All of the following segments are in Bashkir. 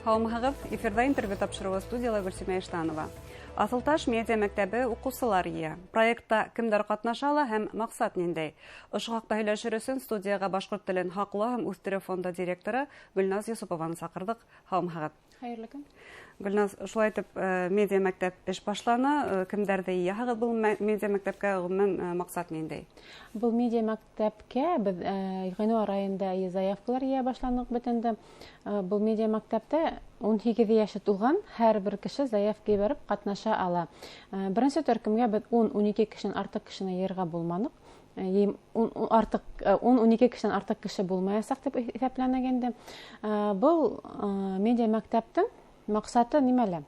Һаумыһығыҙ! Эфирҙа интервью тапшырыуы, студияла Гөлсимә Иштанова. Аҫылташ медиа мәктәбе уҡыусылар йыя. Проектта кемдәр ҡатнаша ала һәм маҡсат ниндәй? Ошо хаҡта һөйләшер өсөн студияға башҡорт телен һаҡлау һәм үҫтереү фонды директоры Гөлназ Йосопованы саҡырҙыҡ. Һаумыһығыҙ! Хәйерле көн. Гөлназ, шулай итеп, медиа мәктәп эш башланы. Кемдәрҙе йыяһығыҙ был медиа мәктәпкә, ғөмүмән, маҡсат ниндәй? Был медиа мәктәпкә беҙ ғинуар айында заявкалар йыя башланыҡ бит инде. Был медиа мәктәптә 18 йәше тулған һәр бер кеше заявка ебәреп ҡатнаша ала. Беренсе төркөмгә беҙ 10-12 кешенән артыҡ кешене йыйырға булманыҡ. Артыҡ 10-12 кешенән артыҡ кеше булмаясаҡ тип иҫәпләнек инде. Был медиа мәктәптең маҡсаты нимәлә?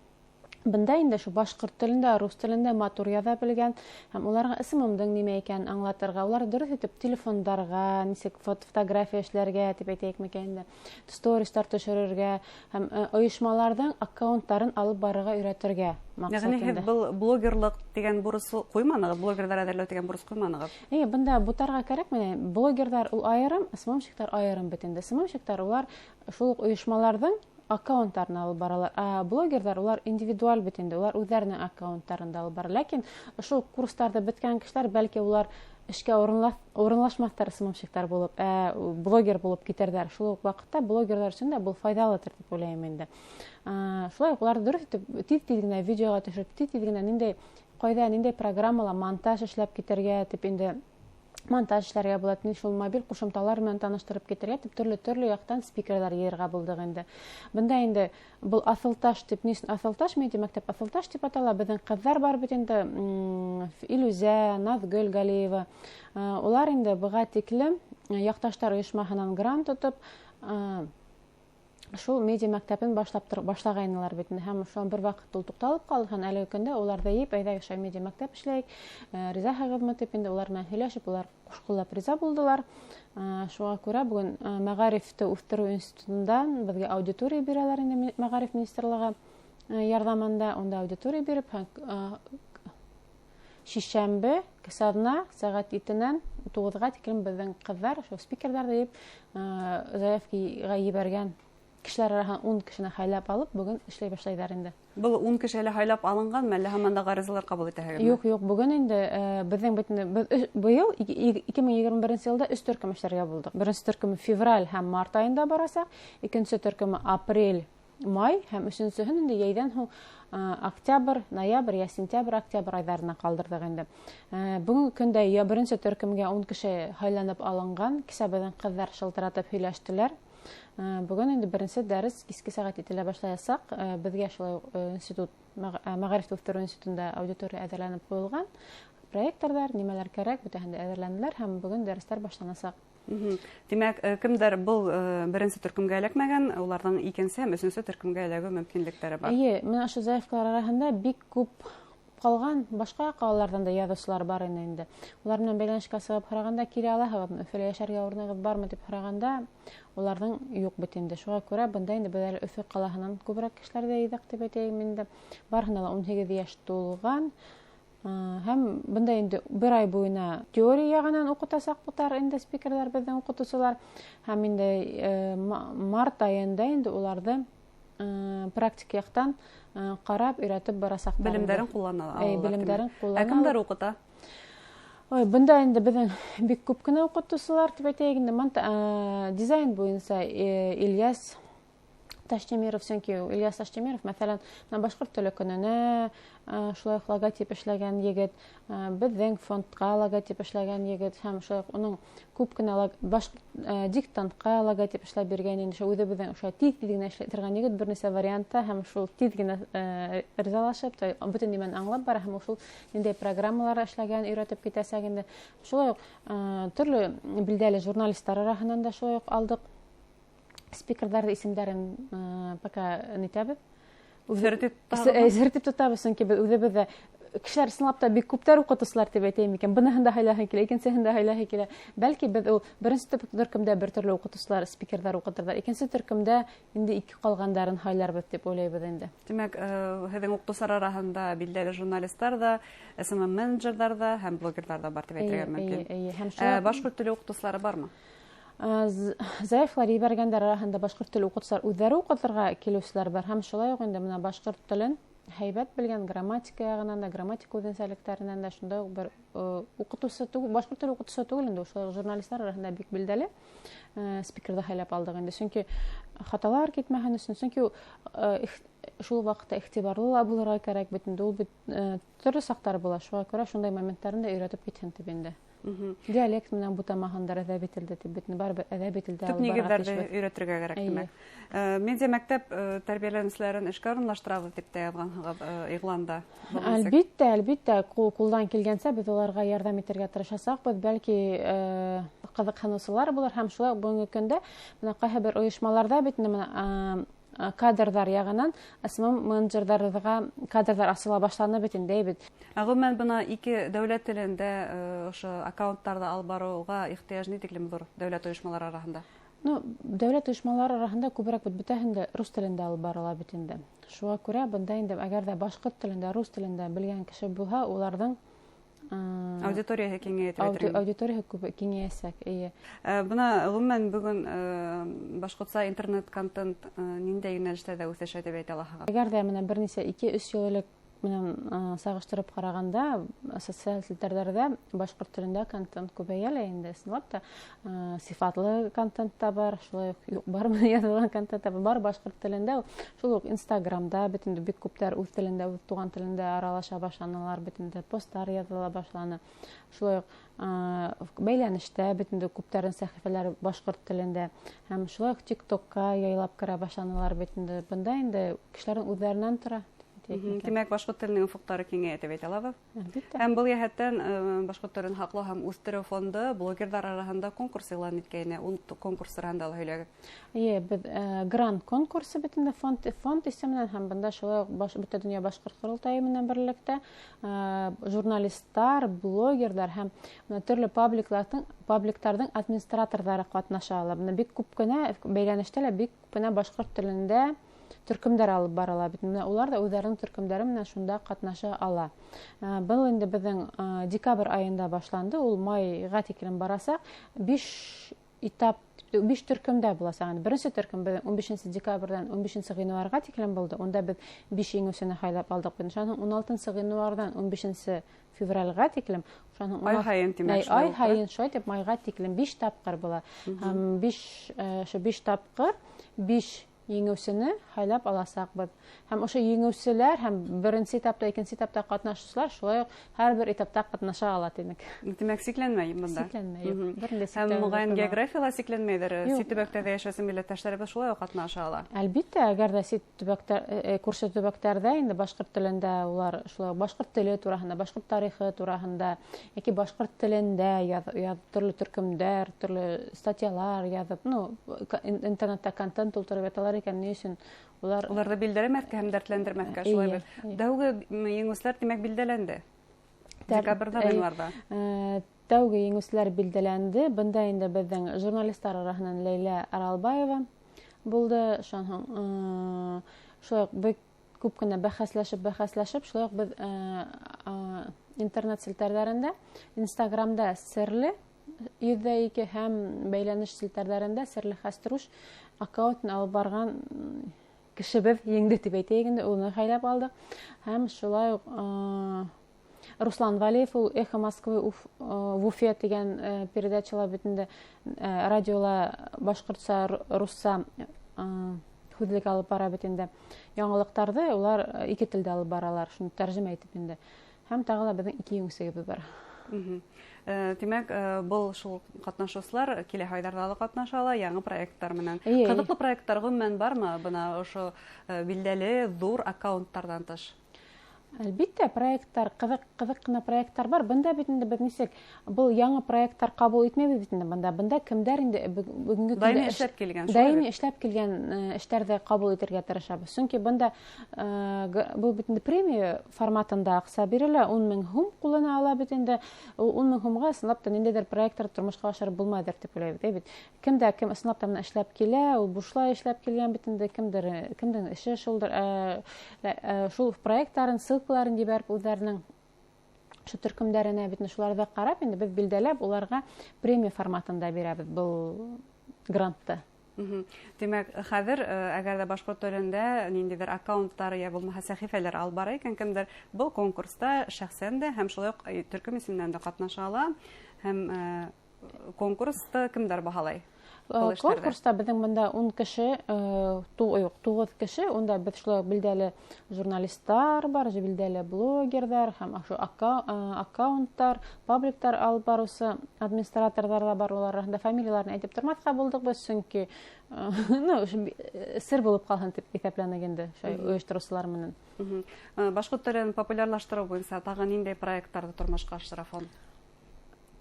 Бында инде шу башҡорт телендә, рус телендә матур яҙа белгән һәм уларға СММ-дың нимә икәнен аңлатырға, улар дөрөҫ итеп телефондарға, нисек фотография эшләргә тип әйтәйек микән инде, стористар төшөрөргә һәм ойошмаларҙың аккаунттарын алып барырға өйрәтергә маҡсат Йәғни һеҙ инде. был блогерлыҡ тигән бурыс ҡуйманығыҙ, блогерҙар әҙерләү тигән бурыс ҡуйманығыҙ? Эйе, бында бутарға кәрәкмәй. Блогерҙар ул айырым, СММщиктар айырым бит инде. СММщиктар улар шул уҡ ойошмаларҙың аккаунттарын алып баралар. Ә блогерҙар улар индивидуаль бит инде, улар үҙҙәренең аккаунттарын да алып бара. Ләкин ошо курстарҙы бөткән кешеләр бәлки улар эшкә урынлашмаҫтар СММщиктар булып, ә блогер булып китерҙәр. Шул уҡ ваҡытта блогерҙар өсөн дә был файҙалытыр тип уйлайым инде. Шулай уҡ улар дөрөҫ итеп тиҙ-тиҙ генә видеоға төшөп, тиҙ-тиҙ генә ниндәй ҡайҙа, ниндәй программала монтаж эшләп китергә тип инде монтаж эшләргә була, шул мобиль ҡушымталар менән таныштырып китергә тип төрлө-төрлө яҡтан спикерҙар йыйырға булдыҡ инде. Бында инде был Аҫылташ тип, ни өсөн Аҫылташ, медиа мәктәп Аҫылташ тип атала, беҙҙең ҡыҙҙар бар бит инде, Илүзә, Наҙгөл Галиева. Улар инде быға тиклем яҡташтар ойошмаһынан грант тотоп, шул медиа мәктәбен башлағайнылар бит инде. Һәм шул бер ваҡыт ул туҡталып ҡалды, һәм әлеге көндә уларҙы йыйып, әйҙә, ошо медиа мәктәп эшләйек, ризаһығыҙмы тип инде улар менән һөйләшеп, улар ҡушҡуллап риза булдылар. Шуға күрә бөгөн мәғарифте үҫтереү институтынан беҙгә аудитория бирәләр инде, мәғариф министрлығы ярҙамында унда аудитория биреп, һәм шишәмбе кесаҙна сәғәт етенән туғыҙға тиклем беҙҙең ҡыҙҙар ошо спикерҙарҙы йыйып, заявкаға ебәргән кешеләр араһынан 10 кешене һайлап алып, бөгөн эшләй башлайҙар инде. Был 10 кеше әле һайлап алынған, әллә һаман да ғаризалар ҡабул итәһегеҙме? Юҡ, юҡ, бөгөн инде беҙҙең бит инде, беҙ быйыл ике мең егерме беренсе йылда өс төркөм эшләргә булдыҡ. Беренсе төркөмө февраль һәм март айында барасаҡ, икенсе төркөмө апрель, май һәм өсөнсөһөн инде йәйҙән һуң октябрь, ноябрь йә сентябрь, октябрь айҙарына ҡалдырҙыҡ инде. Бөгөнгө көндә йә беренсе төркөмгә 10 кеше һайланып алынған, кисә беҙҙең ҡыҙҙар шылтыратып һөйләштеләр. Бөгөн инде беренсе дәрес киске сәғәт етелә башлаясаҡ. Беҙгә шулай уҡ институт, мәғариф үҫтереү институтында аудитория әҙерләнеп ҡуйылған. Проекторҙар, нимәләр кәрәк, бөтәһен дә әҙерләнделәр һәм бөгөн дәрестәр башланасаҡ. Тимәк, кемдәр был беренсе төркөмгә эләкмәгән, уларҙың икенсе һәм өсөнсө төркөмгә эләгеү мөмкинлектәре бар. Эйе, мына ошо заявкалар араһында бик күп ҡалған башҡа ҡалаларҙан да яҙыусылар бар ине инде. Улар менән бәйләнешкә сығып һорағанда, килә алаһығыҙмы, Өфөлә йәшәргә урынығыҙ бармы тип һорағанда, уларҙың юҡ бит инде. Шуға күрә бында инде беҙ әле Өфө ҡалаһынан күберәк кешеләрҙе йыйҙыҡ тип әйтәйем инде. Барыһына ла 18 йәш тулған. Һәм бында инде бер ай буйына теория яғынан уҡытасаҡтар инде спикерҙар, беҙҙең уҡытыусылар. Һәм инде март айында инде уларҙы практик яҡтан ҡарап өйрәтеп барасаҡтар. Белемдәрен ҡуллана алалар, Белемдәрен тимәк. ҡуллана Ә кемдәр уҡыта? Ой, бында инде беҙҙең бик күп кенә уҡытыусылар тип әйтәйек инде. Дизайн буйынса Ильяс Таштемиров, сөнки Ильяс Таштемиров, мәҫәлән, бына башҡорт теле көнөнә шулай уҡ логотип эшләгән егет, беҙҙең фондҡа логотип эшләгән егет һәм шулай уҡ уның күп кенә башҡорт диктантҡа логотип эшләп биргән инде. Шул үҙебеҙҙең ошо тиҙ-тиҙ генә эшләй торған егет бер нисә вариантта һәм шул тиҙ генә ризалашып, бөтөн нимәне аңлап бара һәм шул ниндәй программалар эшләгән өйрәтеп китәсәк инде. Шулай уҡ төрлө билдәле журналисттар араһынан да шулай уҡ алдыҡ. Спикерҙарҙы исемдәрен пока нитәбеҙ. Сер тип тотабыҙ. Сер тип тотабыҙ, сөнки беҙ үҙебеҙ ҙә кешеләр ысынлап та бик күптәр уҡытыусылар тип әйтәйем икән. Быныһын да һайлаһы килә, икенсеһен дә һайлаһы килә. Бәлки беҙ ул беренсе төркөмдә бер төрлө уҡытыусылар, спикерҙар уҡытырҙар, икенсе төркөмдә инде ике ҡалғандарын һайларбыҙ тип уйлайбыҙ инде. Тимәк, һеҙҙең уҡытыусылар араһында билдәле журналисттар ҙа, SMM менеджерҙар ҙа һәм блогерҙар ҙа бар тип әйтергә Эйе, мөмкин. эйе, эйе. Һәм шулай Башҡорт теле уҡытыусылары бармы? Заявкалар ебәргәндәр араһында башҡорт теле уҡытыусылар үҙҙәре уҡытырға килеүселәр бар, һәм шулай уҡ инде бына башҡорт телен һәйбәт белгән, грамматика яғынан да, грамматика үҙенсәлектәренән дә шундай уҡ бер уҡытыусы түгел, башҡорт теле уҡытыусы түгел инде, шулай уҡ журналистлар араһында бик билдәле спикерҙы һайлап алдыҡ инде, сөнки хаталар китмәһен өсөн, сөнки шул ваҡытта иғтибарлы ла булырға кәрәк бит инде, ул бит төрлө саҡтар була, шуға күрә шундай моменттарын да өйрәтеп китһен тип инде. Диалект менән бутамаһындар әҙәби телде тип бит, барыбер әҙәби телдә төп нигеҙҙәрҙе өйрәтергә кәрәк, тимәк. Медиа мәктәп тәрбиәләнеүселәрен эшкә урынлаштырабыҙ тип тә яҙғанһығыҙ иғланда. Әлбиттә, әлбиттә, ҡулдан килгәнсә беҙ уларға ярҙам итергә тырышасаҡбыҙ, бәлки ҡыҙыҡһыныусылар булыр, һәм шулай уҡ бөгөнгө көндә бына ҡайһы бер ойошмаларҙа бит инде бына кадрҙар яғынан СММ менеджерҙарға кадрҙар асыла башланы бит инде, бит. Ә ғөмүмән бына ике дәүләт телендә ошо аккаунттарҙы алып барыуға ихтыяж ни тиклем ҙур дәүләт ойошмалары араһында? Ну, дәүләт ойошмалары араһында күберәк бит бөтәһен дә рус телендә алып барыла бит инде. Шуға күрә бында инде әгәр ҙә башҡорт телендә, рус телендә белгән кеше булһа, уларҙың аудиторияһы киңәйә тип әйтергә. Аудиторияһы күп киңәйәсәк, эйе. Бына ғөмүмән бөгөн башҡортса интернет контент ниндәй йүнәлештәрҙә үҫешә тип әйтә алаһығыҙ? Әгәр ҙә менә бер нисә 2-3 йыл элек менән сағыштырып ҡарағанда, социаль селтәрҙәрҙә башҡорт телендә контент күбәйә лә инде, ысынлап та, сифатлы контент та бар, шулай уҡ юҡ бар менән яҙылған контент та бар башҡорт телендә. Шул уҡ Инстаграмда бит инде бик күптәр үҙ телендә, үҙ туған телендә аралаша башланылар, бит инде посттар яҙыла башланы. Шулай уҡ бәйләнештә бит инде күптәрҙең сәхифәләре башҡорт телендә, һәм шулай уҡ ТикТокка яйлап керә башланылар бит инде. Бында инде кешеләрҙең үҙҙәренән тора. Тимәк, башҡорт теленең уфыҡтары киңәйә тип әйтә алабыҙ. Әлбиттә. Һәм был йәһәттән башҡорт телен һаҡлау һәм үҫтереү фонды блогерҙар араһында конкурс иғлан иткәйне. Ул конкурс тураһында ла һөйләгеҙ. Эйе, беҙ грант конкурсы бит инде фонд исеменән, һәм бында шулай уҡ бөтә донъя башҡорт ҡоролтайы менән берлектә журналисттар, блогерҙар һәм бына төрлө пабликтарҙың администраторҙары ҡатнаша ала. Бына бик күп кенә бәйләнештә лә бик күп кенә башҡорт телендә төркөмдәр алып барыла бит. Менә улар да үҙҙәренең төркөмдәре менән шунда ҡатнаша ала. Был инде беҙҙең декабрь айында башланды, ул майға тиклем барасаҡ. 5 этап, 5 төркөмдә буласаҡ. Инде беренсе төркөм беҙҙең 15 декабрҙән 15 ғинуарға тиклем булды. Унда беҙ 5 еңеүсене һайлап алдыҡ. Шунан һуң 16 ғинуарҙан 15 февралгә тиклем, шунан һуң Ай һайын, тимәк, Ай шулай уҡ, һайын шулай итеп майға тиклем 5 тапҡыр була. Һәм ошо 5 тапҡыр 5 еңеүсене һайлап аласаҡбыҙ. Һәм ошо еңеүселәр һәм беренсе этапта, икенсе этапта ҡатнашыусылар шулай уҡ һәр бер этапта ҡатнаша ала, тимәк. Тимәк, сикләнмәй бында. Сикләнмәй, юҡ. Бер ниндәй Һәм сикләнмәй моғайын бында. географияла сикләнмәйҙер. Юҡ. Сит төбәктәрҙә йәшәүсе милләттәштәребеҙ шулай уҡ ҡатнаша ала. Әлбиттә, әгәр ҙә сит төбәктәр, күрше төбәктәрҙә инде башҡорт телендә улар шулай башҡорт теле тураһында, башҡорт тарихы тураһында йәки башҡорт телендә төрлө төркөмдәр, төрлө статьялар яҙып, интернетта контент тултырып яталар икән, ни өсөн улар Уларҙы билдәләмәҫкә һәм дәртләндермәҫкә, шулай Эйе, бит. эйе. Тәүге еңеүселәр, тимәк, билдәләнде. Декабрҙә, ғинуарҙа. Тәүге еңеүселәр билдәләнде. Бында инде беҙҙең журналисттар араһынан Ләйлә Аралбаева булды. Шунан һуң шулай уҡ бик күп кенә бәхәсләшеп, бәхәсләшеп, шулай уҡ беҙ интернет селтәрҙәрендә, Инстаграмда серле 102 һәм бәйләнеш селтәрҙәрендә серле хәструш аккаунтын алып барған кешебеҙ еңде тип әйтәйек инде, уны һайлап алдыҡ. Һәм шулай уҡ Руслан Валиев, ул Эхо Москвы в Уфе тигән передачала бит инде, радиола башҡортса, русса һүҙлек алып бара бит инде. Яңылыҡтарҙы улар ике телдә алып баралар, шуны тәржемә итеп инде. Һәм тағы ла беҙҙең ике еңеүсебеҙ бар. Тимәк, был шул ҡатнашыусылар киләһе айҙарҙа ла ҡатнаша ала яңы проекттар менән. Эйе, эйе. Ҡыҙыҡлы проекттар ғөмүмән бармы? Бына ошо билдәле ҙур аккаунттарҙан тыш. Әлбиттә, проекттар, ҡыҙыҡ ҡына проекттар бар. Бында бит инде беҙ нисек, был яңы проекттар ҡабул итмәйбеҙ бит инде бында. Бында кемдәр инде бөгөнгө көндә Даими эшләп килгән, шулай даими бит? эшләп килгән эштәрҙе ҡабул итергә тырышабыҙ. Сөнки бында был бит инде премия форматында аҡса бирелә, ун мең һум ҡулына ала бит инде. Ул ун мең һумға ысынлап та ниндәйҙер проекттар тормошҡа ашырып булмайҙыр тип уйлайбыҙ, әй бит. Кем дә кем ысынлап та менә эшләп килә, ул бушлай эшләп килгән бит инде, кемдең эше шулдыр, шул проекттарын, ссылкаларын ебәреп үҙҙәренең ошо төркөмдәренә бит инде шуларҙы ҡарап инде беҙ билдәләп уларға премия форматында бирәбеҙ был грантты. Тимәк, хәҙер әгәр ҙә башҡорт телендә ниндәйҙер аккаунттар йә булмаһа сәхифәләр алып бара икән, кемдер был конкурста шәхсән дә һәм шулай уҡ төркөм исеменән дә ҡатнаша ала. Һәм конкурсты кемдәр баһалай? Конкурста беҙҙең бында 10 кеше, юҡ, 9 кеше, унда беҙ шулай уҡ билдәле журналисттар бар, билдәле блогерҙар һәм ошо аккаунттар, пабликтар алып барыусы администраторҙар ҙа бар. Улар араһында фамилияларын әйтеп тормаҫҡа булдыҡ беҙ, сөнки сер булып ҡалһын тип иҫәпләнек инде ойоштороусылар менән. Башҡорт телен популярлаштырыу буйынса тағы ниндәй проекттарҙы тормошҡа ашыра фонд?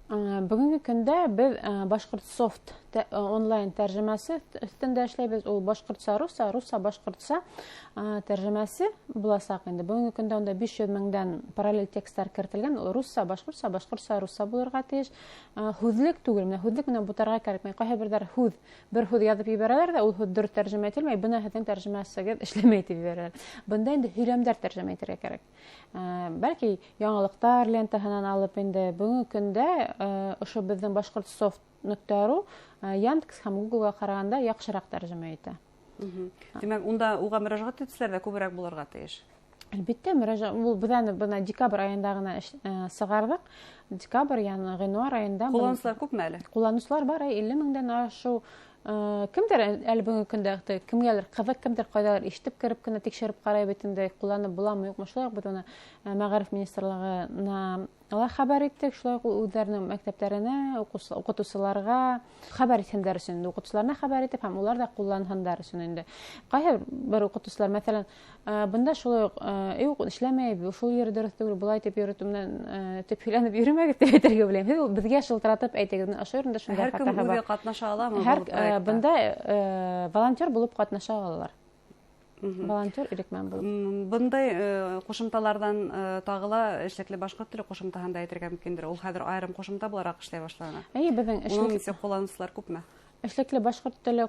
Бөгөнгө көндә беҙ Башҡорт софт онлайн тәржемәсе өҫтөндә эшләйбеҙ. Ул башҡортса русса, русса башҡортса тәржемәсе буласаҡ инде. Бөгөнгө көндә унда 500 меңдән параллель тексттар кертелгән. Ул русса, башҡортса, башҡортса, русса булырға тейеш. Һүҙлек түгел, менә һүҙлек менән бутарға кәрәкмәй. Ҡайһы берҙәр бер һүҙ яҙып ебәрәләр ҙә, ул һүҙ дөрөҫ тәржемә ителмәй, бына һеҙҙең тәржемәсегеҙ эшләмәй тип ебәрәләр. Бында инде һөйләмдәр тәржемә итергә кәрәк. Бәлки яңылыҡтар лентаһынан алып инде бөгөнгө көндә ошо беҙҙең башҡорт софт нөктә ру Яндекс һәм Гуглға ҡарағанда яҡшыраҡ тәржемә итә. Тимәк, унда уға мөрәжәғәт итеүселәр ҙә күберәк булырға тейеш. Әлбиттә, ул беҙ аны бына декабрь айында ғына сығарҙыҡ. Декабрь, яғни ғинуар айында. Ҡулланыусылар күпме әле? Ҡулланыусылар бар, 50 меңдән ашыу. Кемдер әле бөгөнгө көндә кемгәлер ҡыҙыҡ, кемдер ҡайҙалыр ишетеп кереп кенә тикшереп ҡарай бит инде, ҡулланып буламы, юҡмы. Шулай уҡ беҙ уны Мәғариф министрлығына ла хәбәр иттек, шулай уҡ үҙҙәренең мәктәптәренә, уҡытыусыларға хәбәр итһендәр өсөн инде, уҡытыусыларына хәбәр итеп һәм улар ҙа ҡулланһындар өсөн инде. Ҡайһы бер уҡытыусылар, мәҫәлән, бында шулай уҡ, юҡ, эшләмәй, шул ер дөрөҫ түгел, былай тип йөрөтөү менән, тип һөйләнеп йөрөмәгеҙ тип әйтергә беләм. Һеҙ беҙгә шылтыратып әйтегеҙ, ошо ерендә шундай Һәр кем хатаһы бар. үҙе ҡатнаша аламы Һәр, был проектта? бында, волонтер булып ҡатнаша алалар. Волонтер ирекмән булып. Бындай ҡушымталарҙан тағы ла эшлекле башҡорт теле ҡушымтаһын да әйтергә мөмкиндер. Ул хәҙер айырым ҡушымта булараҡ эшләй башланы. Эйе, беҙҙең Уның нисек ҡулланыусылар күпме? Эшлекле башҡорт теле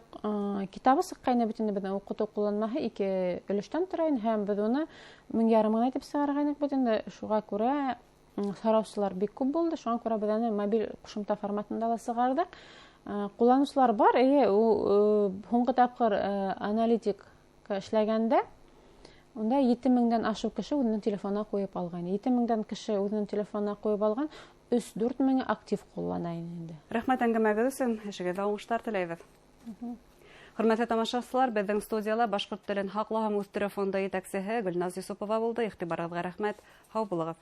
китабы сыҡҡайны бит инде, беҙҙең уҡытыу ҡулланмаһы ике өлөштән тора ине һәм беҙ уны мең ярым ғына итеп сығарғайныҡ бит инде. Шуға күрә һораусылар бик күп булды. Шуға күрә беҙ аны мобиль ҡушымта форматында ла сығарҙыҡ. Ҡулланыусылар бар, эйе, ул һуңғы тапҡыр аналитик эшләгәндә унда ете меңдән ашыу кеше үҙенең телефонына ҡуйып алған. Ете меңдән кеше үҙенең телефонына ҡуйып алған, өс-дүрт меңе актив ҡуллана ине инде. Рәхмәт әңгәмәгеҙ өсөн, эшегеҙҙә уңыштар теләйбеҙ. Хөрмәтле тамашасылар, беҙҙең студияла башҡорт телен һаҡлау һәм үҫтереү фонды етәксеһе Гөлназ Йосопова булды. Иғтибарығыҙға рәхмәт. Һау булығыҙ.